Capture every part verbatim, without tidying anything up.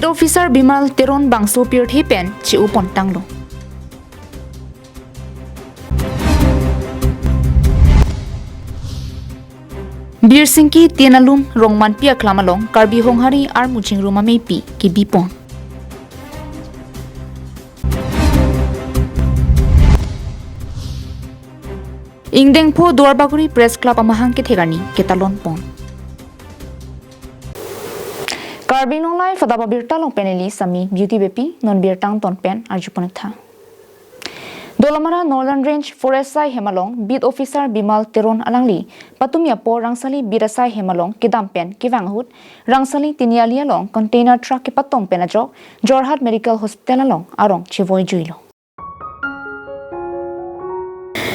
Officer Bimal Teron bangso pirthe pen che-o pon tanglo. Birsingki Tin Alum Rongmanpi Aklam along Karbi Honghari Armu Chingrum Ameipi kebi pon. Ingdengpho Duarbagori Press Club amahang kethek arni ketalon pon. Karbi Anglong Live adap abirta along pen neli Sami Beauty Beypi, non birta angton pen arju pon-ik tha. Dolamara Northern Range Forest asai hem along Beat Officer Bimal Teron alangli patumi apor Rangsali Beat asai hem along kedam pen kevang ahut Rangsali Tiniali along container truck kepatong pen ajok Jorhat Medical Hospital along arong chevoi juilo.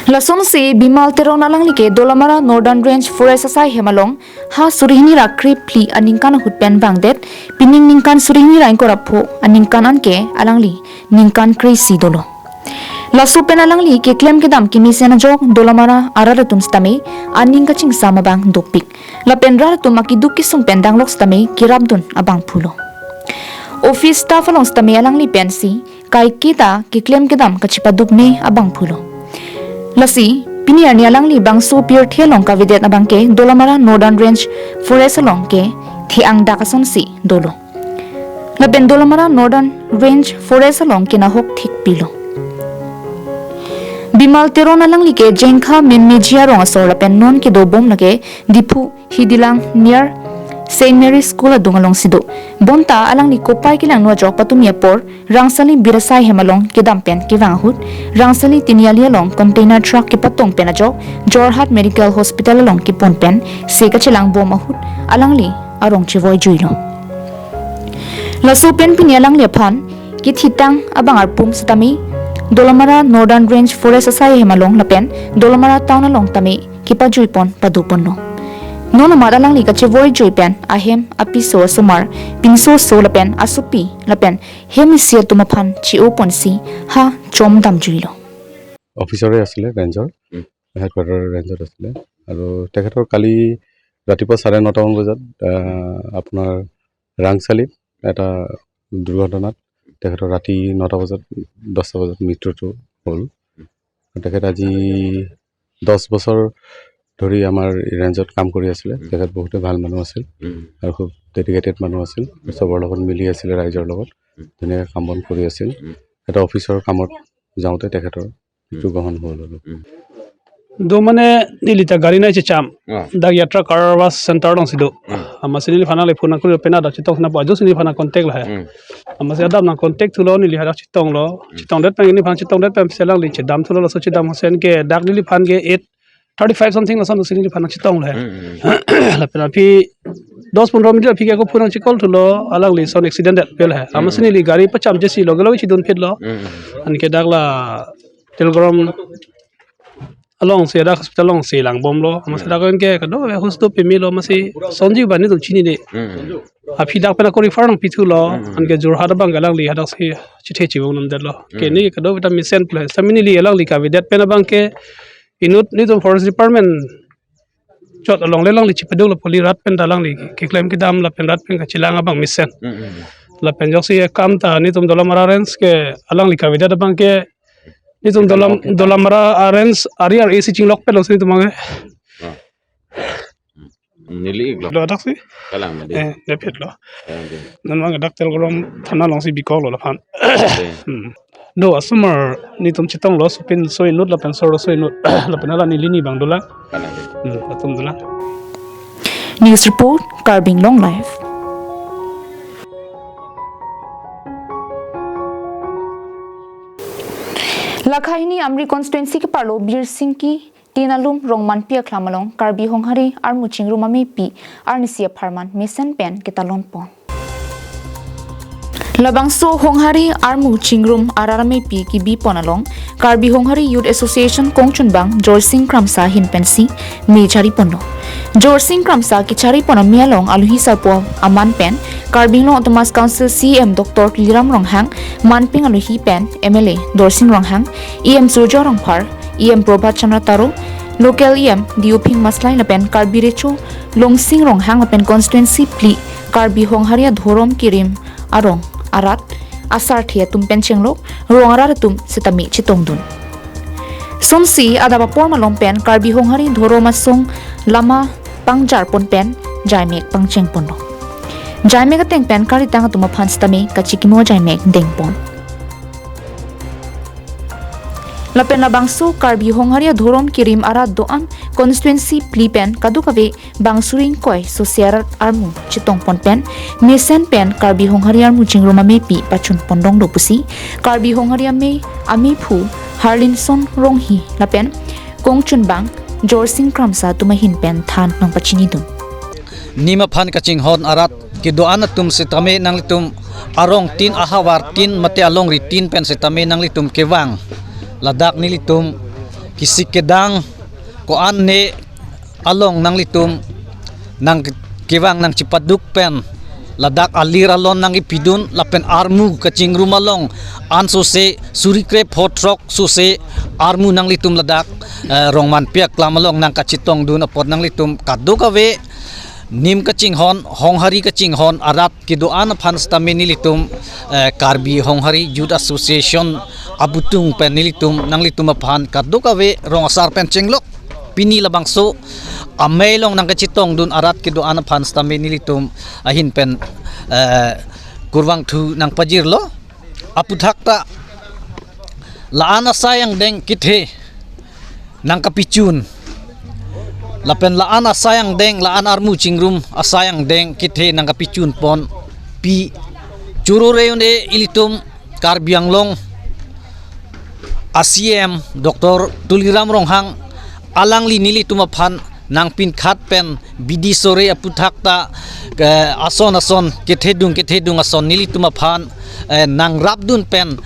Lasonsi Bimal Teron alangli ke Dolamara Northern Range Forest asai hem along ha suri hini ra krephli aningkan ahut pen vangdet, pining ningkan suri hini ra ingkoi ra pho aningkan anke alangli ningkan kre-isi dolo. Laso pen alangli keklem kedam kemesen ajok Dolamara arat atum sitame aning kachingsam abang dopik. Lapen rat atum akeduk kesung pen danglok sitame kerapdun abangphulo. Office staff along sitame alangli pensi kaiketa keklem kedam kachepadukne abangphulo. Lasi pini arni alangli bangso pirthe along kavedet abangke Dolamara Northern Range Forest along ke the-ang dak asonsi dolo. Lapen Dolamara Northern Range Forest along kenahok thikpilo. Bimal Teron alangli ke Jengkha Menmeji arong asor lapen non kedobom lake Diphu Hidilang near Saint Mary School adung alongsi do. Bonta alangli kopai kelangno ajok patumi apor Rangsali Beat asai hem along kedam pen kevang ahut Rangsali Tiniali along container truck kepatong pen ajok Jorhat Medical Hospital along kepon pen se kachelang bom ahut alangli arong chevoi juilo. Laso pen pini alangli aphan kethitang abang arpum sitame Dolamara Northern Range Forest asai hem along lapen Dolamara town along tame kepajui pon pado ponlo. Non amat alangli kachevoi jui pen ahem apiso asomar, pinso oso lapen asopi lapen hem isi atum aphan che-o ponsi ha chom damjuilo. অফিচাৰে আছিলে ৰেঞ্জৰ, উম। হেডকোৱাৰ্টাৰ ৰেঞ্জত আছিলে। আৰু তেখেতৰ কালি ৰাতিপুৱা চাৰে নটামান বজাত, আহ, আপোনাৰ ৰাংচালিত এটা দুৰ্ঘটনাত তেখেতৰ ৰাতি নটা বজাত, দহটা বজাত মৃত্যুটো হ'ল। তেখেত আজি দহ বছৰ ধৰি আমাৰ ৰেঞ্জত কাম কৰি আছিলে। উম। তেখেত বহুতে ভাল মানুহ আছিল উম। আৰু খুব ডেডিকেটেড মানুহ আছিল। উম। চবৰ লগত মিলি আছিলে, ৰাইজৰ লগত উম। ধুনীয়াকৈ কাম বন কৰি আছিল। উম। এটা অফিচৰ কামত যাওঁতে তেখেতৰ মৃত্যু উম। গ্ৰহণ হ'ল আৰু। উম। Do mane neli ta gari nai checham. Ah. Dak Yatra Car Wash Center alongsi do. Hmm. Amatsi neliphan le phone nangkuri pen dak chetong sena pu ajo si neliphan contact lo he. Hmm. Amatsi adap nang contact thulo neli hadak chetonglo. Hmm. Chetongdet pen neliphan chetongdet pen si alangli chedam thulo, laso chedam hosen ke dak neliphan ke eight thirty-five something lason si neliphan chetonglo he. Hmm, hmm, hmm. Lapen aphi dos pondro minute aphi ke ako phone nang che-call thulo, alangli son accident det pu le he. Hmm. Amatsi neli gari pacham jesi lo gelo chedun phitlo. Hmm, hmm, hmm. Anke dak la Telgorom alongsi dak hospital alongsi lang bomlo. Amatsi Hmm. dak anke kado husto pemelo amatsi sonji bani tum chinine. Hmm. Aphi dak pen ako refer nangpi thulo. Hmm. Anke Jorhat abang ke alangli hadaksi chithe chibong namdetlo. Hmm. Ke ne kado vitamin sen plus. Sami neli alangli kavedet pen abangke inut netum Forest Department chot along le alangli chepaduklo poli rat pen ta alangli keklem kedam lapen rat pen kachelang abang mesen. Hmm, hmm, hmm. Lapen ajoksi akam ta netum Dolamara Range ke alangli kavedet abangke netum Dolam, okay. Dolamara Range ari ari isi chinglok pen lo si netum abangke. Ah. Hmm. Neli ik lo. Lo adaksi? Kalang neli. Eh, depit lo. Kalang neli. Non abang dak Telgorom thana alongsi bikoklo laphan. Okay. Hmm. Do asomar netum chetonglo, sopinso inut lapen soroso inut lapen hala neli ni abang dolang. Kalang neli. Hmm, latum dolang. News report, Karbi Anglong Live. Lakha hini Amri constituency keparlo Birsingki Tin Alum Rongmanpi Aklam along Karbi Honghari Armu Chingrum Ameipi arnisi apharman mesen pen ketalon pon. Labangso Honghari Armu Chingrum arat ameipi kebi pon along Karbi Honghari Youth Association kongchunbang Jorsing Kramsa ahin pensi me chari ponlo. Jorsing Kramsa kechari pon ame along aluhi sarpo aman pen Karbi Anglong Autonomous Council C E M Doctor Tuliram Ronghang, manping aluhi pen M L A Dorsing Ronghang, E M Surjya Rongphar, E M Prabhat Chandra Taro, local E M Diuphing Maslai lapen Karbi Recho Longsing Ronghang lapen constituency phli Karbi Honghari adhorom kirim arong arat asarthe atum pen chenglok rong arat atum sitame chetongdun. Sonsi adap apor malom pen Karbi Honghari Dhorom Asong lama pangjarpon pen jaimek pangchengponlo. Jaimek ateng pen karitang atum aphan sitame kachikimo jaimek dengpon. Lapen labangso Karbi Honghari adhorom kirim arat do-an constituency phli pen kadokave bang suri ingkoi sose arat armu chetongpon pen mesen pen Karbi Honghari armu chingrum amepi pachunpon longlo pusi Karbi Honghari amei, ameiphu Harlinson Ronghi lapen kongchunbang Jorsing Kramsa atum ahin pen than nangpachinidun. Nim aphan kachinghon arat kedo-an atum sitame nanglitum arong tin, ahavar tin mate alongri tin pen sitame nanglitum kevang. Ladak nelitum kesik kedang ko-an ne along nanglitum nangkevang nangchepaduk pen ladak alir alon nangkepidun lapen armu kachingrum along ansose suri krepho throk sose armu nanglitum ladak, eh, Rongmanpi aklam along nangkachetongdun apot nanglitum kadokave nim kachinghon, Honghari kachinghon arat kedo-an aphan sitame nelitum, eh, Karbi Honghari Youth Association abutung pen nelitum nanglitum aphan kadokave rong asar pen chenglok pini labangso amei along nangkachetongdun arat kedo-an aphan sitame nelitum ahin pen, eh, kurvangthu nangpajirlo. Aphuthak ta la-an asai angdeng kethe nangkapichun lapen la-an asai angdeng, la-an armu chingrum asai angdeng kethe nangkapichunponpi choro reun e ilitum Karbi Anglong a C M Doctor Tuliram Ronghang alangli nelitum aphan nangpinkhat pen bidi sore aphuthak ta, eh, ason ason kethedung kethedung ason nelitum aphan, eh, nangrapdun pen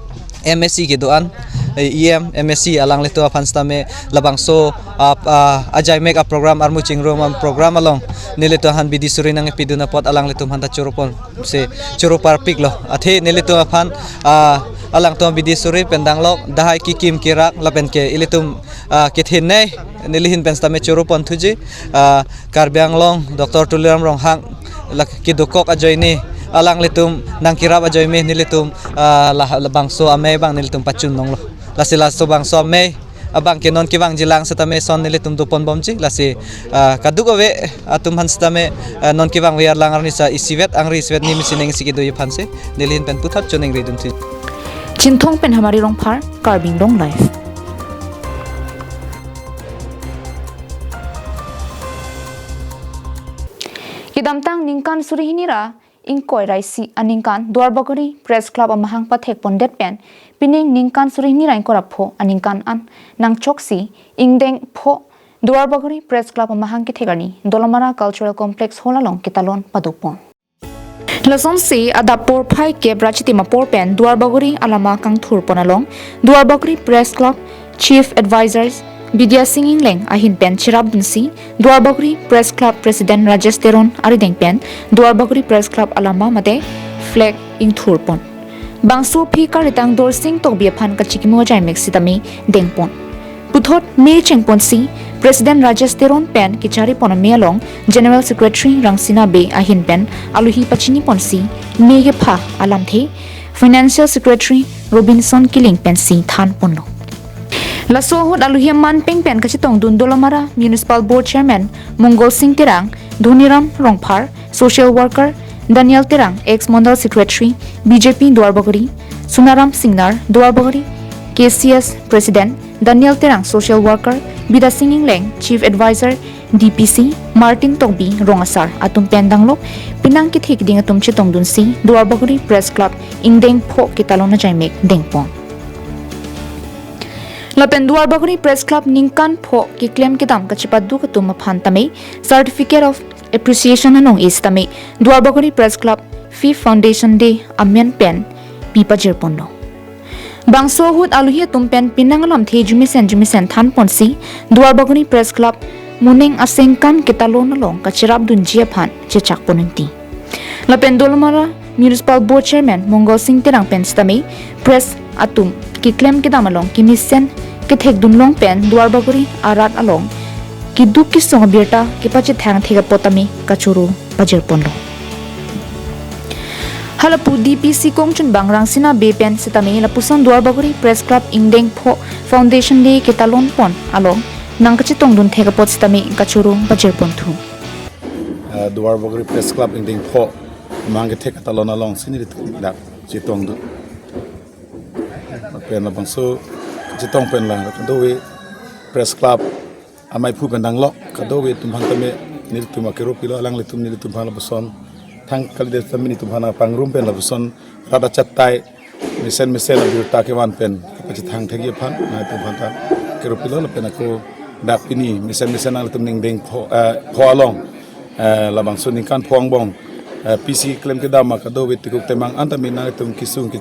M A C kedo-an, eh, E M, M A C alanglitum aphan sitame labangso, ah, ah, ajaimek aprogram armu chingrum aprogram along nelitum aphan bidi sore nangpidun apot alanglitum aphan ta choropon se choro parpiklo. Athe nelitum aphan, ah, alangtum bidi sore pen danglok dahai kikim kirak lapen ke ilitum, ah, kethenei neli ahin pen sitame choroponthuji, ah, Karbi Anglong Doctor Tuliram Ronghang lake dokok ajoine alanglitum nangkerap ajoine nelitum, ah, la, labangso amei abang nelitum pachun longlo. Lasi laso bangso amei abang ke non kevangjilang sitame son nelitum doponbomji. Lasi, ah, kadokave atum aphan sitame, ah, non kevangve arlang arni sa isivet angri isivet ni misi neng si kedo aphan si neli ahin pen puthot choningridun si. Chinthong pen Hamari Rongphar, Karbi Anglong Live. Kedamtang ningkan suri hini ra ingkoi ra isi aningkan Duarbagori Press Club amahang pathekpondet pen pining ningkan suri hini ra ingkoi ra pho aningkan an nangchoksi ingdeng pho Duarbagori Press Club amahang kethek arni Dolamara Cultural Complex Hall along ketalon padopon. Lasonsi adap porphai kep ra chitim apor pen Duarbagori alama kangthurpon along Duarbagori Press Club Chief Advisor Bidya Sing Engleng ahin pen cherapdunsi Duarbagori Press Club President Rajesh Teron arideng pen Duarbagori Press Club alama mate flag ingthurpon. Bangso aphi karitang Dorsing Tokbi aphan kachikimo ajaimek sitame dengpon. Puthot mei chengponsi President Rajesh Teron pen kecharipon amei along General Secretary Rangsina Bey ahin pen aluhi pachiniponsi mei kepha alamthe Financial Secretary Robinson Killing pensi thanponlo. Laso ahut aluhi aman peng pen kachetongdun Dolamara Municipal Board Chairman Mongol Sing Terang, Dhoniram Rongphar, Social Worker Daniel Terang, ex Mondal Secretary B J P Duarbagori, Sunaram Singnar, Duarbagori K C S President Daniel Terang, Social Worker Bidya Sing Engleng, Chief Advisor D P C Martin Tokbi, rong asar atum pen danglok penang kethe keding atum chetongdunsi Duarbagori Press Club ingdeng pho ketalon ajaimek dengpon. Lapen Duarbagori Press Club ningkan pho keklem kedam kachepaduk atum aphan tame Certificate of Appreciation anong-e sitame Duarbagori Press Club Fifth Foundation Day amen pen pi pajirponlo. Bangso ahut aluhi atum pen penang alamthe jumesen jumesen thanponsi Duarbagori Press Club moneng asengkan ketalon along kacherapdunji aphan chechakpon ingti. Lapen Dolamara Municipal Board Chairman Mongol Sing Terang pen sitame press atum keklem kedam along kemesen kethekdunlong pen Duarbagori arat along keduk kesung abirta kepachethang thek apot tame kachoro pajirponlo. Halapu D P C kongchunbang Rangsina Bey pen sitame lapuson Duarbagori Press Club ingdeng pho Foundation Day ketalon pon along nangkachetongdun thek apot sitame kachoro pajir ponthu. Eh, Duarbagori Press Club ingdeng pho mahang kethek ketalon alongsi nelitum dak chetongdun. Pen labangso chetong pen la kadokave Press Club amei aphu pen danglok, kadokave atum aphan tame nelitum akero pilo, alanglitum nelitum aphan lapuson thang kalidet tame nelitum aphan pangrum pen lapuson rat achattai mesen mesen abirta kevan pen kepachethang thekji aphan nangtum aphan ta kero pilo. Lapen ako dak pini mesen mesen nangtum ingdeng pho, eh, pho along, eh, labangso ningkan pho angbong, eh, P C klem kedam ma kadokave tikuk temang an tame nangtum kesung ke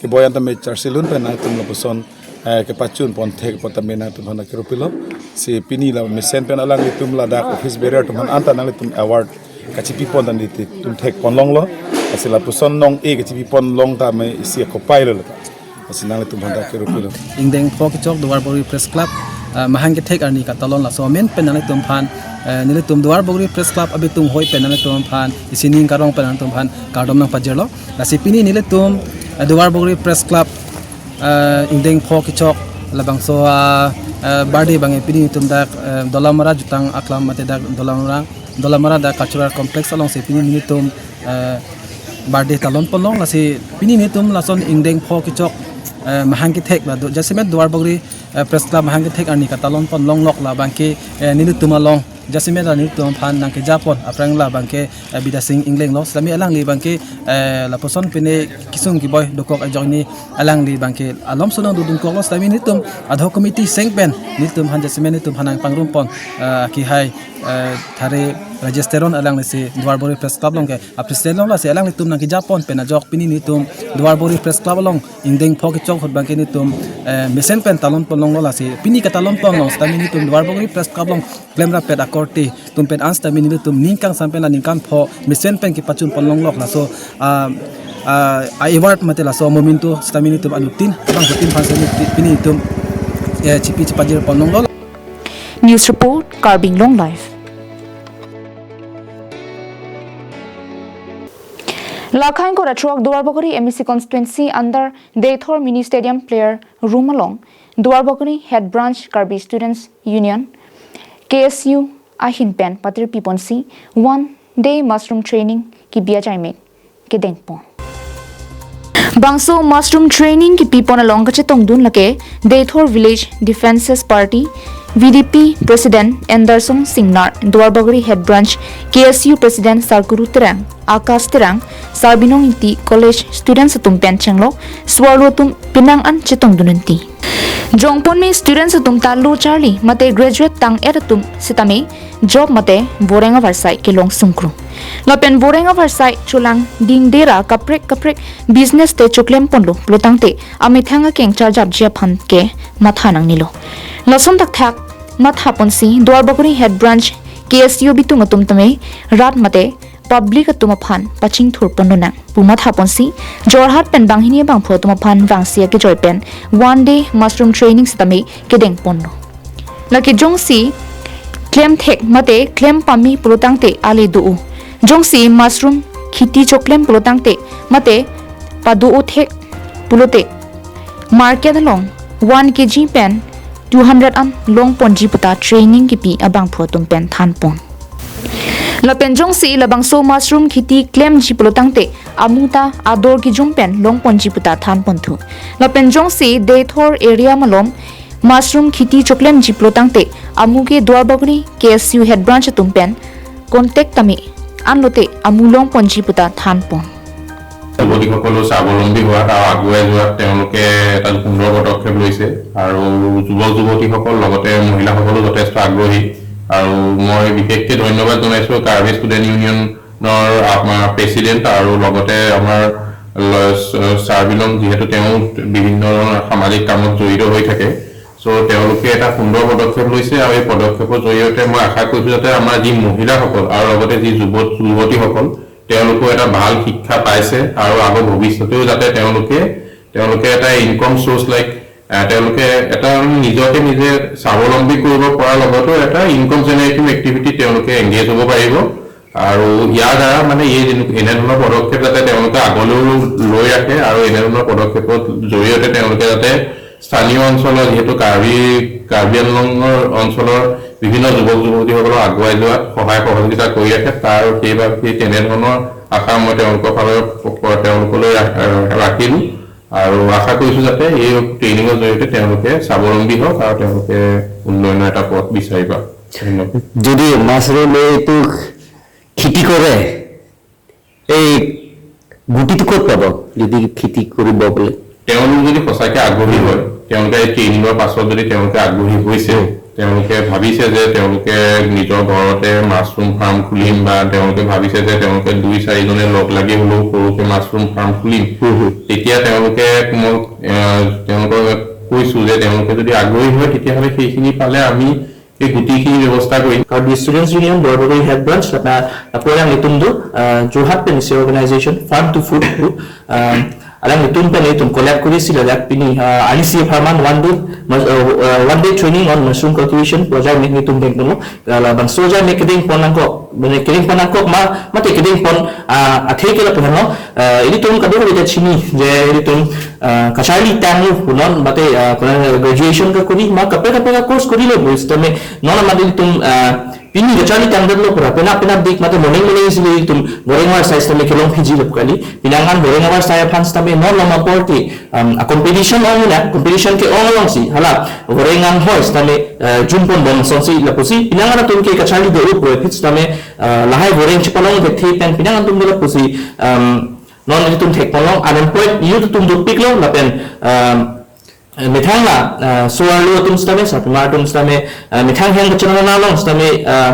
keboi an tame charsi lun pen nangtum lapuson, eh, kepachun pon thek apot tame nangtum aphan kero pilo. Si pini la mesen pen alanglitum ladak office bearer atum aphan anta nangtum award kachipi pon dan di tum thek pon longlo. Lasi lapuson nong-e kachipi pon long tame isi akopai lo lata. Lasi nanglitum aphan kero pilo. Ingdeng pho kechok Duarbagori Press Club, eh, mahang kethek arni katalon laso amen pen nanglitum aphan, eh, nelitum Duarbagori Press Club abitung hoi pen nanglitum aphan isining karong pen nanglitum aphan kardom nangpajirlo. Lasi pini nelitum, eh, Duarbagori Press Club, eh, ingdeng pho kechok labangso, ah, eh, birthday abang pini nelitum dak, eh, Dolamara Jutang Aklam mate dak Dolamara, Dolamara dak Cultural Complex alongsi pini nelitum, eh, birthday talon pon long. Lasi pini nelitum lason ingdeng pho kechok, eh, mahang kethek la do jasemet Duarbagori, eh, Press Club mahang kethek arni katalon pon longlok labangke, eh, nelitum along jasemet la nelitum aphan nangkeja pon aphrang labangke, eh, Bidya Sing Engleng lo. Sitame alangli abangke, eh, lapuson pine kesung keboi dokok ajok ni alangli abangke alom sonong dodun koklo. Sitame nelitum ad hoc committee seng pen nelitum aphan jasemet nelitum aphan nangpangrum pon, eh, kehai, eh, Thare Rajesh Teron alanglisi Duarbagori Press Club along ke a president lo, lasi alanglitum nangkeja pon pen ajok pini nelitum Duarbagori Press Club along ingdeng pho kechok ahut abangke nelitum, eh, mesen pen talon pon longlo. Lasi pini ketalon pon long sitame nelitum Duarbagori Press Club along klemrap pet akorte atum pen an sitame nelitum ning kangsam pen la ningkan pho mesen pen kepachun pon longlok laso, ah, ah, a-award mate laso amomento sitame nelitum anuttin bangphutin aphan sitame pini nelitum, eh, chipi chepajir pon longlo. News report, Karbi Anglong Live. Lakhain kora throk Duarbagori M A C constituency under Deithor Mini Stadium player room along Duarbagori Head Branch Karbi Students Union, K S U ahin pen patirpi ponsi one day mushroom training kipi ajaimek kedeng pon. Bangso mushroom training kipi pon along kachetongdun lake Deithor Village Defences Party, V D P President Anderson Singnar, Duarbagori Head Branch K S U President Sarkuru Terang, Akash Terang, Sarbinong Ingti College students atum pen chenglok swarlo atum penang an chetongdun unti. Jongponme students atum ta lo charli mate graduate tang-et atum sitame job mate voreng avarsai kelong sungkrung. Lapen voreng avarsai cholang dingdera kaprek kaprek business te choklem ponlo pulotangte amethang akeng charjapji aphan ke matha nangnelo. Lason thakthak matha ponsi Duarbagori Head Branch K S U abitung atum tame rat mate public atum aphan pachingthur pon lonang pu matha ponsi Jorhat pen banghini bangphu atum aphan vangsi akejoi pen one day mushroom training sitame kedeng ponlo. Lake jongsi klem thek mate klem pame pulotangte ale do-o. Jongsi mushroom khiti choklem pulotangte mate pado-o thek pulote market along one K G pen two hundred an long ponji puta training kipi abangphu atum pen than pon. Lapen jongsi labangso mushroom khiti klemji pulotangte amu ta ador kejum pen long ponji puta than ponthu. Lapen jongsi Deithor area malom mushroom khiti choklemji pulotangte amu ke Duarbagori K S U Head Branch atum pen contact tame anlote amu long ponji puta than pon. যুৱতীসকলো স্বাৱলম্বী হোৱাত আৰু আগুৱাই যোৱাত তেওঁলোকে এটা সুন্দৰ পদক্ষেপ লৈছে আৰু যুৱক যুৱতীসকল লগতে মহিলাসকলো যথেষ্ট আগ্ৰহী। আৰু মই বিশেষকৈ ধন্যবাদ জনাইছোঁ কাৰ্বি ষ্টুডেণ্ট ইউনিয়নৰ আমাৰ প্ৰেচিডেণ্ট আৰু লগতে আমাৰ ল- চ- চাৰ্বিলং, যিহেতু তেওঁ বিভিন্ন ধৰণৰ সামাজিক কামত জড়িত হৈ থাকে। চ' তেওঁলোকে এটা সুন্দৰ পদক্ষেপ লৈছে আৰু এই পদক্ষেপৰ জৰিয়তে মই আশা কৰিছোঁ যাতে আমাৰ যি মহিলাসকল আৰু লগতে যি যুৱ যুৱতীসকল তেওঁলোকেও এটা ভাল শিক্ষা পাইছে আৰু আগৰ ভৱিষ্যতেও যাতে তেওঁলোকে তেওঁলোকে এটা ইনকম চ'ৰ্চ লাইক তেওঁলোকে এটা নিজকে নিজে স্বাৱলম্বী কৰিব পৰাৰ লগতো এটা ইনকম জেনেৰেটিং এক্টিভিটি তেওঁলোকে এংগেজ হ'ব পাৰিব। আৰু ইয়াৰ দ্বাৰা মানে এই যেনে-, এনেধৰণৰ পদক্ষেপ যাতে তেওঁলোকে আগলৈও লৈ ৰাখে আৰু এনেধৰণৰ পদক্ষেপৰ জৰিয়তে তেওঁলোকে যাতে স্থানীয় অঞ্চলৰ, যিহেতু কাৰ্বি, কাৰ্বি আংলঙৰ অঞ্চলৰ বিভিন্ন যুৱক যুৱতীসকলক আগুৱাই যোৱাত সহায় সহযোগিতা কৰি ৰাখে, তাৰ সেইবাবে সেই তেনেধৰণৰ আশা মই তেওঁলোকৰ ফালৰ পৰা তেওঁলোকলৈ ৰা-, ৰাখিলোঁ আৰু আশা কৰিছোঁ যাতে এই ট্ৰেইনিঙৰ জৰিয়তে তেওঁলোকে স্বাৱলম্বী হওক আৰু তেওঁলোকে উন্নয়নৰ এটা পথ বিচাৰি পাওক। ধন্যবাদ। যদি মাছৰুম এইটো খেতি কৰে, এই গুটিটো ক'ত পাব যদি খেতি কৰিব বোলে? তেওঁলোক যদি সঁচাকৈ আগ্ৰহী হয়, তেওঁলোকে এই ট্ৰেইনিঙৰ পাছত যদি তেওঁলোকে আগ্ৰহী হৈছে, তেওঁলোকে ভাবিছে যে তেওঁলোকে নিজৰ ঘৰতে মাছৰুম ফাৰ্ম খুলিম বা তেওঁলোকে ভাবিছে যে তেওঁলোকে দুই চাৰিজনে লগ লাগি হ'লেও সৰুকৈ মাছৰুম ফাৰ্ম খুলিম, হুম, হুম। তেতিয়া তেওঁলোকে মই, এ, তেওঁলোকক কৈছোঁ যে তেওঁলোকে যদি আগ্ৰহী হয়, তেতিয়াহ'লে সেইখিনি পালে আমি এই গুটিখিনি ব্যৱস্থা কৰিম। Karbi Students Union Borbogoy Head Branch, lapen, lapu alanglitum do, ah, Jorhat pen isi organization, Farm to Food do, ah, alanglitum pen itum collab kuri si ladak pini, ah, arnisi apharman one day, mas-, ah, ah, one day training on mushroom cultivation, project mek itum bank dulu, ah, labangso ajai mek kedeng pon nangkok, bene kedeng pon nangkok ma, mate kedeng pon, ah, athe ke lapu hano, ah, ilitum kadokave ta chini, je ilitum, ah, kacharli tanglo punon, mate, ah, punon graduation ke kuri, ma kaprek kaprek course kurilo, bus tame, non mate ilitum, ah, pini kacharli tangdetlo pura, penap penap dik mate moning moning si ilitum, goreng war size tame kelong Fiji lep kali, pinangan goreng war size aphan tame non lama porti, um, a competition ong na, competition ke-ong alongsi, hala, goreng anghoi tame, ah, jumpon bom sonsi lapusi, pinangan atum ke kacharli do upro, pits tame, ah, lahai goreng chepalong de the pen, pinangan atum de lapusi, um, non ilitum thek ponlong, unemployed youth atum dopiklo, lapen, um, eh, methang la, ah, so-arlo atum sitame, sarpimar atum sitame, ah, methang hem kachanang nalong sitame, ah,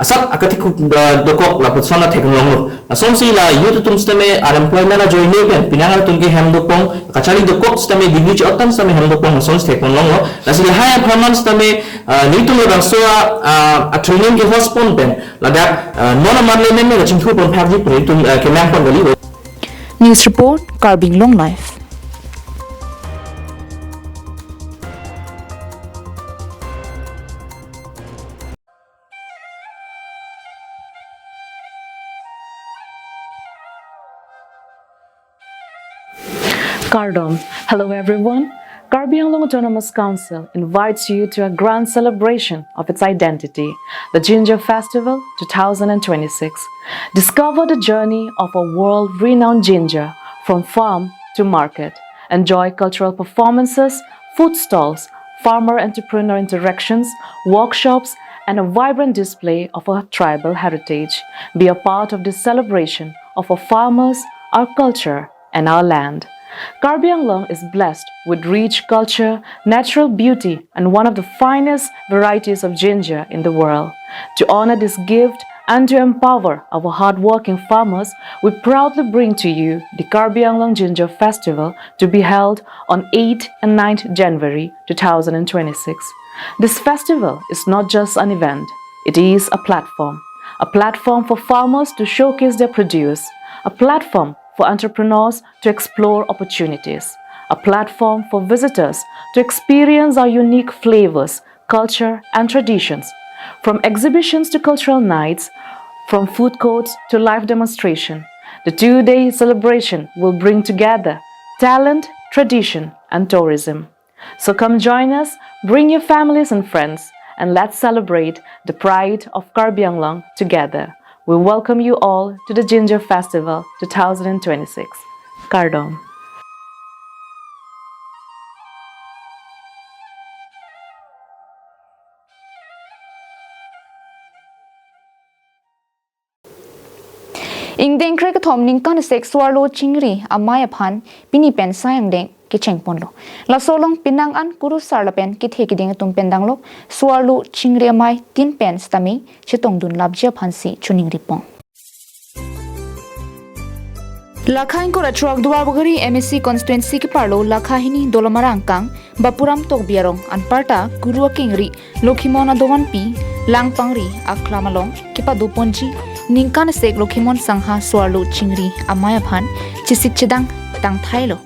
asap akatik, ah, dokok lapuson la theklonglo. Asonsi la youth atum sitame unemployment ajoine pen, pinangan atum ke hem dokpon, kacharli dokok sitame degree chi-ot tang sitame hem dokpon, asonsi theklonglo. Lasi lahai apharman sitame, ah, nelitum labangso a, ah, a training ke host pon pen, ladak, ah, non aman le men le kachingthur pon phak ji pen itum, ah, kemang pon kali. News report, Karbi Anglong Live. Kardom. Hello everyone. Karbi Anglong Autonomous Council invites you to a grand celebration of its identity, the Ginger Festival two thousand twenty-six. Discover the journey of a world-renowned ginger from farm to market. Enjoy cultural performances, food stalls, farmer-entrepreneur interactions, workshops, and a vibrant display of our tribal heritage. Be a part of this celebration of our farmers, our culture, and our land. Karbi Anglong is blessed with rich culture, natural beauty, and one of the finest varieties of ginger in the world. To honor this gift and to empower our hardworking farmers, we proudly bring to you the Karbi Anglong Ginger Festival, to be held on eighth and ninth January two thousand twenty-six. This festival is not just an event, it is a platform. A platform for farmers to showcase their produce, a platform for entrepreneurs to explore opportunities, a platform for visitors to experience our unique flavors, culture, and traditions. From exhibitions to cultural nights, from food courts to live demonstration, the two-day celebration will bring together talent, tradition, and tourism. So come join us, bring your families and friends, and let's celebrate the pride of Karbi Anglong together. We welcome you all to the Ginger Festival two thousand twenty-six. Kardom. Ingdeng krekethom ningkan sek so-arlo chingri amei aphan pini pen asai angdeng kecheng ponlo. Laso along pinangan kurusar lapen kethe kiding atum pen danglo so-arlo chingri amei tin pen sitame chetongdun lapji aphansi choningri pon. Lakha ingkoi ra throk Duarbagori M A C constituency keparlo lakha hini Dolamara angkang Bapuram Tokbi arong anparta Kuru akengri Lokhimon adongonpi Langpangri aklam along kepado ponji ningkan sek Lokhimon Sangha so-arlo chingri amei aphan chesik chedang tangthailo.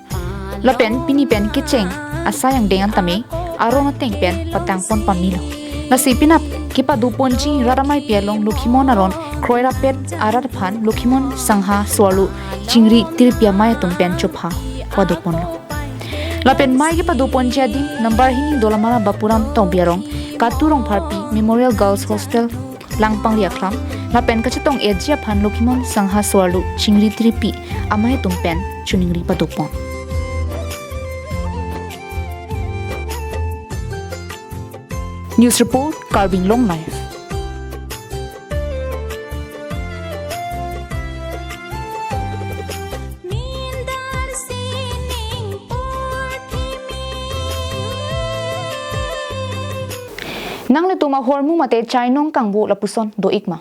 Lapen pini pen kecheng asai angdeng an tame aron ateng pen patang pon pamelo. Lasi penap kepadoponji rat ameipi along Lokhimon aron kroirapet arat aphan Lokhimon Sangha Soarlo Chingri Tirpi amei atum pen chopha padoponlo. Lapen mei kepadoponji adim number hini Dolamara Bapuram Tokbi arong Katu Rongpharpi Memorial Girls Hostel Langpangri Aklam lapen kachetong-etji aphan Lokhimon Sangha Soarlo Chingri Tirpi amei atum pen choningri padopon. News report, Karbi Anglong Live. Nanglitum ahormu mate chainong kangbo lapuson do-ik ma?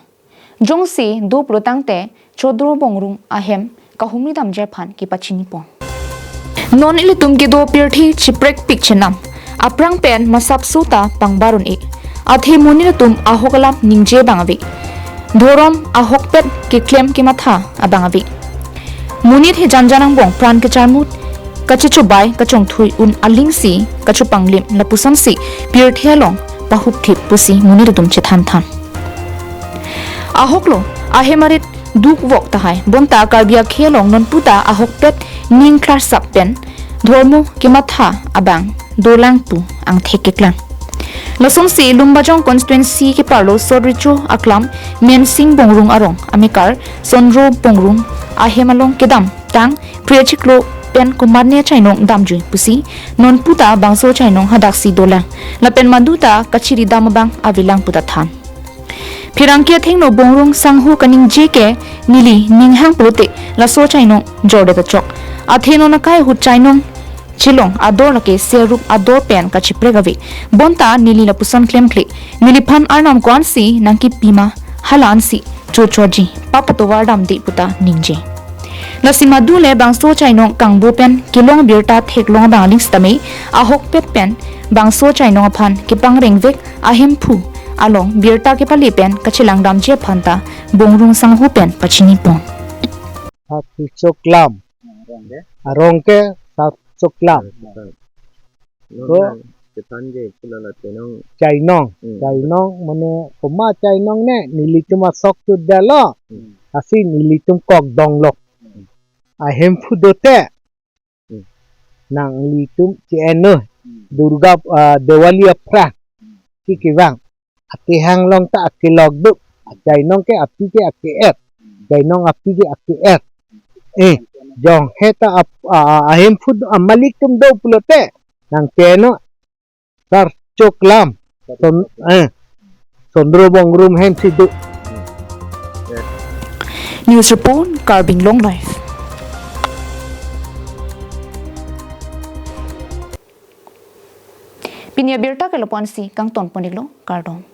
Jongsi do pulotangte Chodro Bongrung ahem kahumri damji aphan kepachinipon. Non ilitum kedo pirthe chiprekpik chenam. Aphrang pen masapso ta pangbar un-e. Athe monit atum ahok alam ningje abang ave. Dhorom ahokpet keklem kematha abang ave. Monit he janjan angbong pran kecharmut, kachechobai, kachongthui un alingsi kachopanglim lapusonsi pirthe along pahupthip pusi monit atum chethan than. Ahoklo, ahem arit dukvok tahai, bonta Karbi akhei along nonputa ahokpet ning klarsap pen dhormo kematha abang dolang pu angthek keklang. Lasonsi Lumbajong constituency keparlo Sot Recho Aklam Mensing Bongrung arong amekar Sondro Bongrung ahem along kedamtang phre chiklo pen komatne chainong damjui pusi nonputa bangso chainong hadaksi dolang. Lapen maduta kachiri dam abang avelang puta than. Pherangke athengno Bongrung Sangho kaningje ke neli ninghang pulote laso chainong jordet achok. Athe non akai ahut chainong chelong ador lake serup ador pen kachiprek ave. Bonta neli lapuson klemkle. Neliphan arnam ko-ansi nangkepima hala ansi chochorji. Pap patovar damde puta ningje. Lasi madu le bangso chainong kangbo pen kelong birta theklong abang aling sitame ahokpet pen bangso chainong aphan kepangrengvek ahemphu along birta kepale pen kachelang damji aphan ta Bongrung Sangho pen pachinipon. Sat Choklam. Arong ke Sat Choklam. Ko Ketan je pulala tenong. Chainong. Hmm. Chainong mane koma chainong ne nelitum asok tu dalo. Hmm. Asi nelitum kok donglok. Hmm. Ahemphu dote. Hmm. Nanglitum che-en noi. Hmm. Durga, ah, Diwali aphrang. Hmm. Kiki bang. Atehang along ta akelok do. Achainong ke api ke ake-et. Chainong api ke ake-et. Eh, jong he ta ap-, ah, ahemphu do, ah, malik atum do pulote. Nang keno. Sat Choklam. Son-, eh, Sondro Bongrung hemsi do. News report, Karbi Anglong Live. Pini abirta ke lapu-ansi kangtonpon-iklo, kardom.